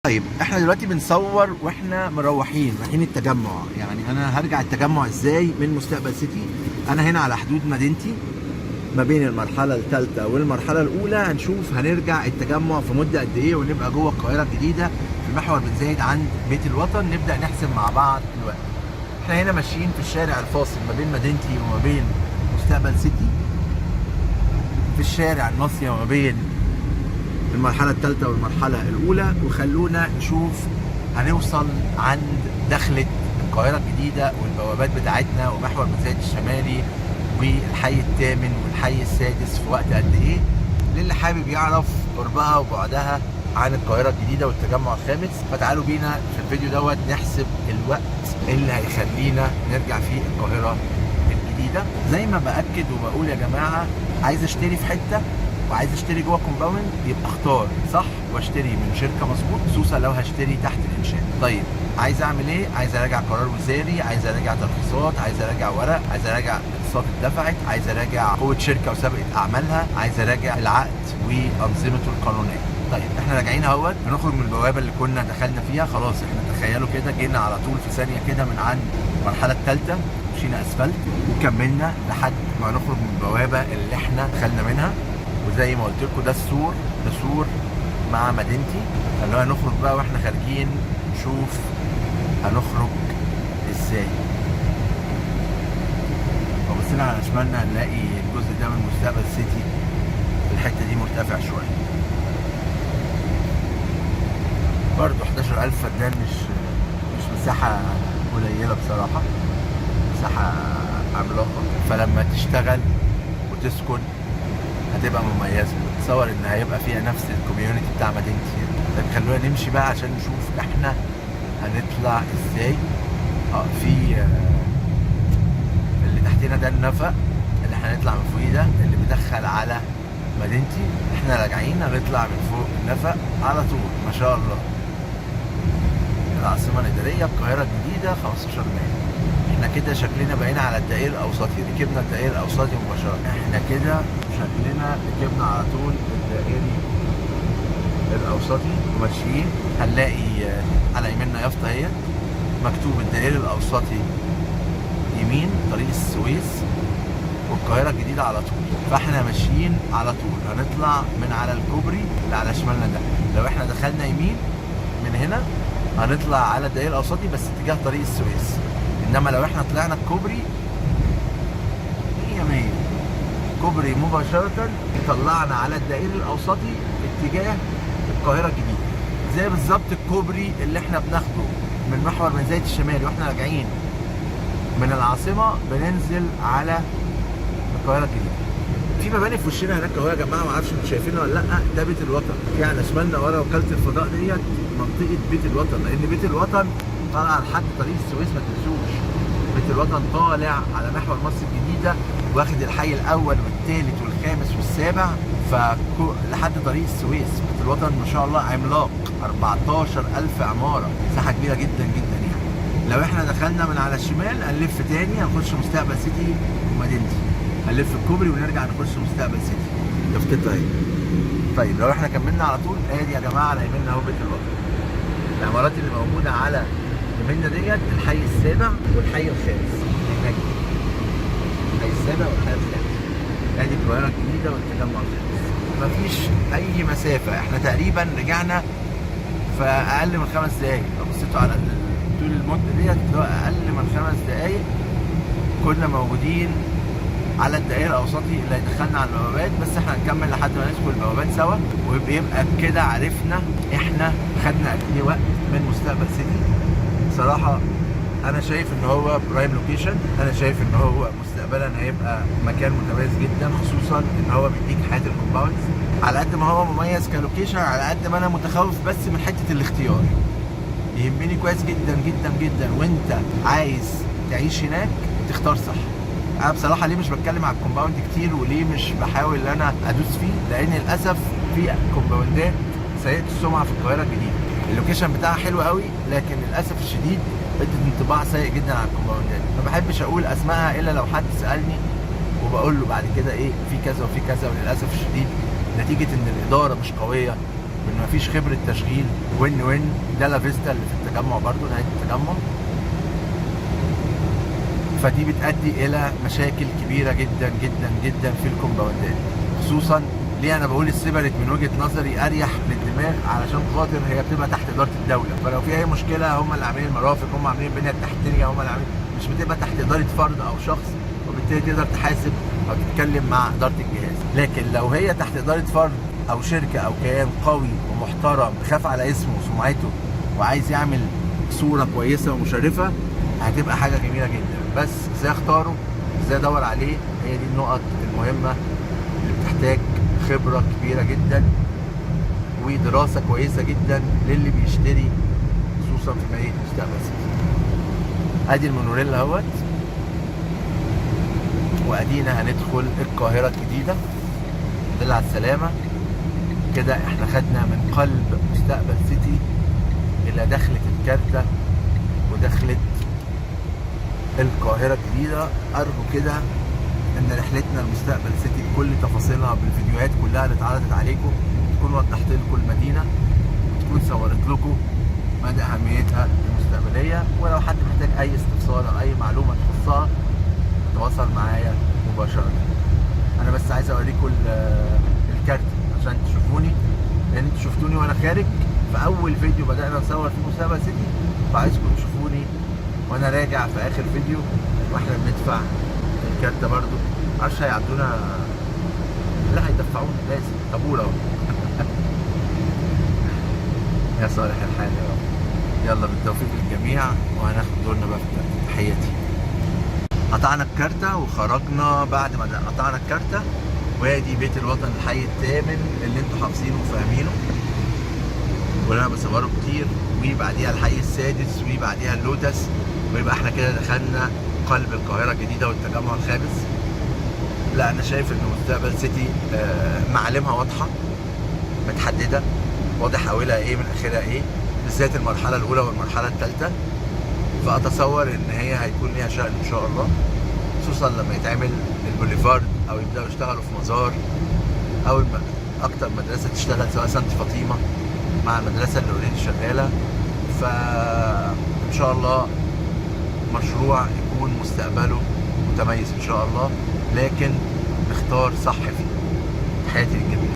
طيب احنا دلوقتي بنصور واحنا مروحين رايحين التجمع. يعني انا هرجع التجمع ازاي من مستقبل سيتي؟ انا هنا على حدود مدينتي ما بين المرحلة الثالثة والمرحلة الاولى. هنشوف هنرجع التجمع في مده قد ايه ونبقى جوه القاهرة الجديدة في محور بن زايد عند بيت الوطن. نبدا نحسب مع بعض الوقت. احنا هنا ماشيين في الشارع الفاصل ما بين مدينتي وما بين مستقبل سيتي، في الشارع الناصية ما بين المرحلة الثالثة والمرحلة الأولى. وخلونا نشوف هنوصل عند دخلة القاهرة الجديدة والبوابات بتاعتنا ومحور بن زايد الشمالي والحي الثامن والحي السادس في وقت قد إيه، للي حابب يعرف قربها وبعدها عن القاهرة الجديدة والتجمع الخامس. فتعالوا بينا في الفيديو دوت نحسب الوقت اللي هيخلينا نرجع فيه القاهرة الجديدة. زي ما بأكد وبقول يا جماعة، عايز اشتري في حتة وعايز اشتري جوه compound، يبقى اختار صح واشتري من شركة مظبوط، خصوصا لو هشتري تحت الانشاء. طيب عايز اعمل ايه؟ عايز اراجع قرار وزاري، عايز اراجع ترخيصات، عايز اراجع ورق، عايز اراجع اقساط اتدفعت، عايز اراجع قوة شركة وسابقه اعمالها، عايز اراجع العقد وانظمته القانونية. طيب احنا راجعين اهوت، هنخرج من البوابة اللي كنا دخلنا فيها. خلاص احنا تخيلوا كده جينا على طول في ثانية كده من عند المرحلة الثالثة، مشينا اسفلت وكملنا لحد ما نخرج من البوابة اللي احنا دخلنا منها. وزي ما قلت لكم ده السور، ده سور مع مدينتي. خلونا نخرج بقى، واحنا خارجين نشوف هنخرج ازاي. لو بصينا على شمالنا هنلاقي الجزء ده من مستقبل سيتي، الحتة دي مرتفع شوية برضو. 11000 فدان مش مساحة قليله بصراحة، مساحة عملاقة. فلما تشتغل وتسكن هتبقى مميزة. تصور ان هيبقى فيها نفس ال community بتاع مدينتي. طيب خلونا نمشي بقى عشان نشوف احنا هنطلع ازاي. في اللي تحتنا ده النفق اللي هنطلع من فوقيه، ده اللي بيدخل على مدينتي. احنا راجعين هنطلع من فوق النفق على طول. ما شاء الله، العاصمة الإدارية القاهرة الجديدة 15 مايو. احنا كده شكلنا بقينا على الدائري الأوسطي، ركبنا الدائري الأوسطي مباشرة. احنا كده شكلنا ركبنا على طول الدائري الأوسطي وماشيين. هنلاقي على يميننا يافطة اهي مكتوب الدائري الأوسطي يمين طريق السويس والقاهرة الجديدة على طول. فاحنا ماشيين على طول هنطلع من على الكوبري اللي على شمالنا ده. لو احنا دخلنا يمين من هنا هنطلع على الدائري الأوسطي بس اتجاه طريق السويس، انما لو احنا طلعنا الكوبري مية مية كوبري مباشرة يطلعنا على الدائري الأوسطي اتجاه القاهرة الجديدة، زي بالظبط الكوبري اللي احنا بناخده من محور بن زايد الشمالي واحنا راجعين من العاصمة بننزل على القاهرة الجديدة. في مباني في وشنا هناك اهو يا جماعة، ما اعرفش انتوا شايفينها ولا لا، ده بيت الوطن. في على شمالنا ورا وكالة الفضاء ديت منطقة بيت الوطن، لأن بيت الوطن طالع لحد طريق السويس. ما تنسوش بيت الوطن طالع على محور مصر الجديدة، واخد الحي الأول والثالث والخامس والسابع لحد طريق السويس. بيت الوطن ما شاء الله عملاق، 14000 عمارة، مساحة كبيرة جدا جدا. يعني لو احنا دخلنا من على الشمال هنلف تاني هنخش مستقبل سيتي ومدينتي، هنلف الكوبري ونرجع نخش مستقبل سيتي. يافطتها اهي. طيب لو احنا كملنا على طول، ادي يا جماعة على يميننا اهو بيت الوطن. العمارات اللي موجودة على يميننا ديت الحي السابع والحي الخامس، هناك الحي السابع والحي الخامس. ادي القاهرة الجديدة والتجمع الخامس. مفيش اي مسافة، احنا تقريبا رجعنا في اقل من 5 دقايق. لو بصيتوا على طول المدة ديت اللي هو اقل من 5 دقايق كنا موجودين على الدائري الاوسطي اللي هيدخلنا على البوابات. بس احنا هنكمل لحد ما ندخل البوابات سوا، وبيبقى بكده عرفنا احنا خدنا قد ايه وقت من مستقبل سيتي. صراحة انا شايف ان هو prime location، انا شايف ان هو مستقبلا هيبقى مكان متميز جدا، خصوصا ان هو بيديك حياة ال compounds. على قد ما هو مميز ك location، على قد ما انا متخوف بس من حتة الاختيار. يهمني كويس جدا جدا جدا وانت عايز تعيش هناك تختار صح. انا بصراحة ليه مش بتكلم على ال compound كتير وليه مش بحاول ان انا ادوس فيه؟ لان للاسف في compoundات سيئه السمعة في القاهرة الجديده، ال location بتاعها حلو قوي، لكن للاسف الشديد ادت انطباع سيء جدا على ال compoundات. ما بحبش اقول اسمائها الا لو حد سالني وبقول له بعد كده ايه في كذا وفي كذا. وللاسف الشديد نتيجة ان الادارة مش قويه، مش وان مفيش خبره تشغيل، وان ده لافيستا اللي في التجمع برضو، نهاية التجمع. فدي بتؤدي الى مشاكل كبيرة جدا جدا جدا في الكومباوندات. خصوصا ليه انا بقول ال separate من وجهه نظري اريح للدماغ، علشان خاطر هي بتبقى تحت ادارة الدولة، فلو في اي مشكلة هم اللي عاملين المرافق، هم عاملين البنية التحتية، هم اللي عاملين، مش بتبقى تحت ادارة فرد او شخص، وبالتالي تقدر تحاسب او تتكلم مع ادارة الجهاز. لكن لو هي تحت ادارة فرد او شركة او كيان قوي ومحترم خاف على اسمه وسمعته وعايز يعمل صوره كويسة ومشرفه، هتبقى حاجة جميلة جدا. بس ازاي اختاره، ازاي ادور عليه، هي دي النقط المهمة اللي بتحتاج خبره كبيرة جدا ودراسة كويسة جدا للي بيشتري، خصوصا في مدينة مستقبل سيتي. ادي المونوريل اهوت، وادينا هندخل القاهرة الجديدة. الحمد لله على السلامة. كده احنا خدنا من قلب مستقبل سيتي الى دخلة الكارتة ودخلة القاهرة الجديدة. أرجو كده إن رحلتنا لمستقبل سيتي بكل تفاصيلها بالفيديوهات كلها اللي اتعرضت عليكم تكون وضحت لكم المدينة، وتكون صورت لكم مدى أهميتها المستقبلية. ولو حد محتاج أي استفسار أو أي معلومة تخصها تواصل معايا مباشرة. أنا بس عايز أوريكم الكارت عشان تشوفوني، لأن انتوا شفتوني وأنا خارج في أول فيديو بدأنا نصور فيه مستقبل سيتي، فعايزكم تشوفوني وانا راجع في اخر فيديو واحنا بندفع الكارتة برضو. معرفش هيعدونا، لا هيدفعونا لازم، طابور اهو. يا صالح الحال يا رب. يلا بالتوفيق للجميع، وهناخد دورنا بقى في الكارتة. تحياتي. قطعنا الكارتة وخرجنا بعد ما قطعنا الكارتة، وادي بيت الوطن الحي الثامن اللي انتوا حافظينه وفاهمينه واللي انا بصورة كتير، وبعديها الحي السادس، وبعديها اللوتس، ويبقى احنا كده دخلنا قلب القاهرة الجديدة والتجمع الخامس. لا انا شايف ان مستقبل سيتي معالمها واضحة متحددة، واضح اولها ايه من اخرها ايه، بالذات المرحلة الاولى والمرحلة الثالثة. فاتصور ان هي هيكون ليها شأن ان شاء الله، خصوصا لما يتعمل البوليفارد او يبداوا يشتغلوا في مزار، او اكتر مدرسة تشتغل سواء سانت فاطمة مع المدرسة اللي already شغالة. فان شاء الله مشروع يكون مستقبله متميز ان شاء الله، لكن نختار صح فيه. تحياتي للجميع.